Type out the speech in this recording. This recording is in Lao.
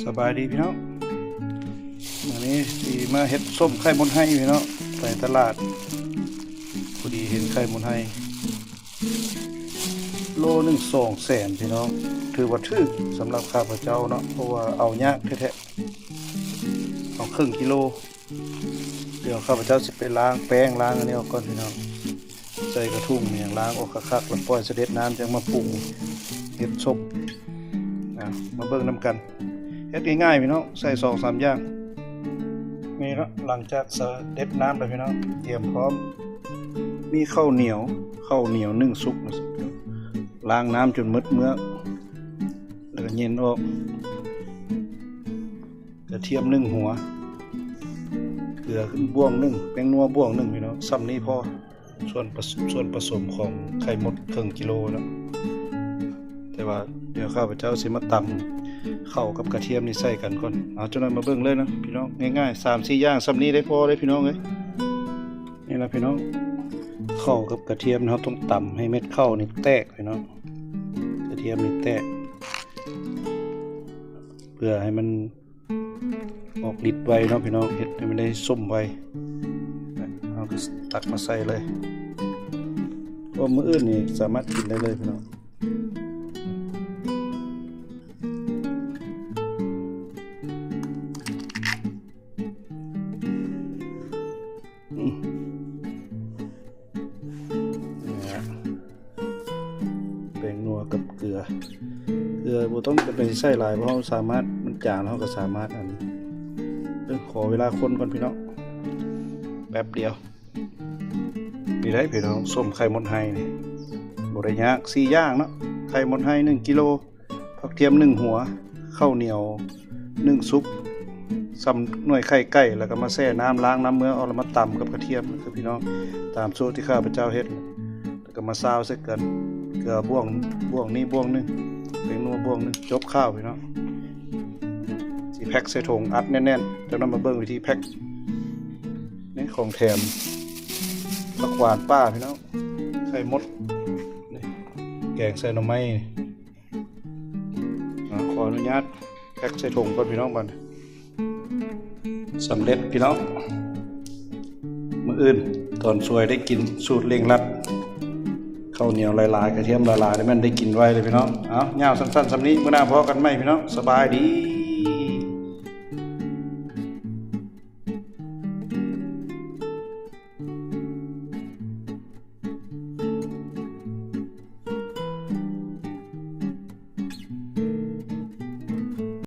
ສະບາຍດີພີ່ນ້ອງ ມື້ນີ້ຊິມາເຮັດສົ້ມໄຂ່ມົດໄຮພີ່ນ້ອງ ໄປຕະຫຼາດ ພໍດີເຫັນໄຂ່ມົດໄຮ ໂລໜຶ່ງສອງແສນພີ່ນ້ອງ ຖືວ່າຖືກສຳລັບຂ້າພະເຈົ້າເນາະ ເພາະວ່າເອົາຍາກແທ້ໆ ເອົາເຄິ່ງກິໂລ. ດຽວຂ້າພະເຈົ້າຊິໄປລ້າງແປ້ງ ລ້າງອັນນີ້ອອກກ່ອນພີ່ນ້ອງ ໃສ່ກະທຸງຫຍັງ ລ້າງອອກຄັກໆ ແລ້ວປ່ອຍສະເດັດນ້ຳ ຈັ່ງມາປຸງເຮັດສົ້ມ ອ່າ ມາເບິ່ງນຳກັນ ເຮັດງ່າຍໆ ພີ່ນ້ອງ ໃສ່ສອງສາມຢ່າງ ນີ້ເນາະ ຫຼັງຈາກສະເດັດນ້ຳແລ້ວພີ່ນ້ອງ ຕຽມພ້ອມ ມີເຂົ້າໜຽວ ເຂົ້າໜຽວໜຶ້ງສຸກ ລ້າງນ້ຳຈົນໝົດເມືອກ ແລ້ວກໍເຢັນອອກ ກະທຽມໜຶ່ງຫົວ ເກືອບ່ວງໜຶ່ງ ແປ້ງນົວບ່ວງໜຶ່ງ ພີ່ນ້ອງ ສ່ຳນີ້ພໍ ສ່ວນປະ ສ່ວນປະສົມຂອງໄຂ່ມົດເຄິ່ງກິໂລເນາະ ແຕ່ວ່າດຽວຂ້າພະເຈົ້າຊິມາຕຳເຂົ້າກັບກະທຽມນີ້ໃສ່ກັນກ່ອນ ເອົາ ຈັ່ງນັ້ນມາເບິ່ງເລີຍເນາະພີ່ນ້ອງ ງ່າຍໆ ສາມສີ່ຢ່າງສ່ຳນີ້ໄດ້ພໍເລີຍພີ່ນ້ອງເອີຍ ນີ້ລະພີ່ນ້ອງ ເຂົ້າກັບກະທຽມເຮົາຕ້ອງຕຳໃຫ້ເມັດເຂົ້ານີ້ແຕກພີ່ນ້ອງ ກະທຽມນີ້ແຕກ ເພື່ອໃຫ້ມັນ ອອກລິດໄວເນາະພີ່ນ້ອງ ເຮັດໃຫ້ມັນໄດ້ສົ້ມໄວ ເຮົາກໍຕັກມາໃສ່ເລີຍ ເພາະມື້ອື່ນນີ້ສາມາດກິນໄດ້ເລີຍພີ່ນ້ອງ ອືມ ນີ້ແຫຼະ ແປ້ງນົວກັບເກືອ ເກືອບໍ່ຕ້ອງຈຳເປັນຊິໃສ່ຫຼາຍ ເພາະເຮົາສາມາດ ມັນຈາງ ເຮົາກໍສາມາດ ອັນ ເອີ ຂໍເວລາຄົນກ່ອນພີ່ນ້ອງ ແປັບດຽວ ນີ້ໄດ໋ພີ່ນ້ອງ ສົ້ມໄຂ່ມົດໄຮນີ້ ບໍ່ໄດ້ຍາກ ສີ່ຢ່າງເນາະ ໄຂ່ມົດໄຮໜຶ່ງກິໂລ ຜັກທຽມໜຶ່ງຫົວ ເຂົ້າໜຽວໜຶ້ງສຸກ ສ່ຳໜ່ວຍໄຂ່ໄກ່ ແລ້ວກໍມາແຊ່ນ້ຳ ລ້າງນ້ຳເມືອອກ ແລ້ວມາຕຳກັບກະທຽມເດີພີ່ນ້ອງ ຕາມສູດທີ່ຂ້າພະເຈົ້າເຮັດ ແລ້ວກໍມາຊາວໃສ່ກັນ ເກືອບ່ວງ ບ່ວງນີ້ບ່ວງໜຶ່ງ ແປ້ງນົວບ່ວງໜຶ່ງ ຈົບຂ່າວພີ່ນ້ອງ ຊິແພັກໃສ່ຖົງອັດແໜ້ນໆ ຈາກນັ້ນມາເບິ່ງວິທີແພັກ ນີ້ຂອງແຖມ ຜັກຫວານປ່າພີ່ນ້ອງ ໄຂ່ມົດ ນີ້ ແກງໃສ່ໜໍ່ໄມ້ ອ່າ ຂໍອະນຸຍາດແພັກໃສ່ຖົງກ່ອນພີ່ນ້ອງ ບັດນີ້ ສຳເລັດພີ່ນ້ອງ ມື້ອື່ນຕອນສວຍໄດ້ກິນສູດເລັ່ງລັດ ເຂົ້າໜຽວຫຼາຍໆ ກະທຽມຫຼາຍໆ ແລ້ວແມ່ນໄດ້ກິນໄວເລີຍພີ່ນ້ອງ ເອົາ ຍາວສັ້ນໆ ສ່ຳນີ້ ມື້ໜ້າພໍ້ກັນໃໝ່ພີ່ນ້ອງ ສະບາຍດີ.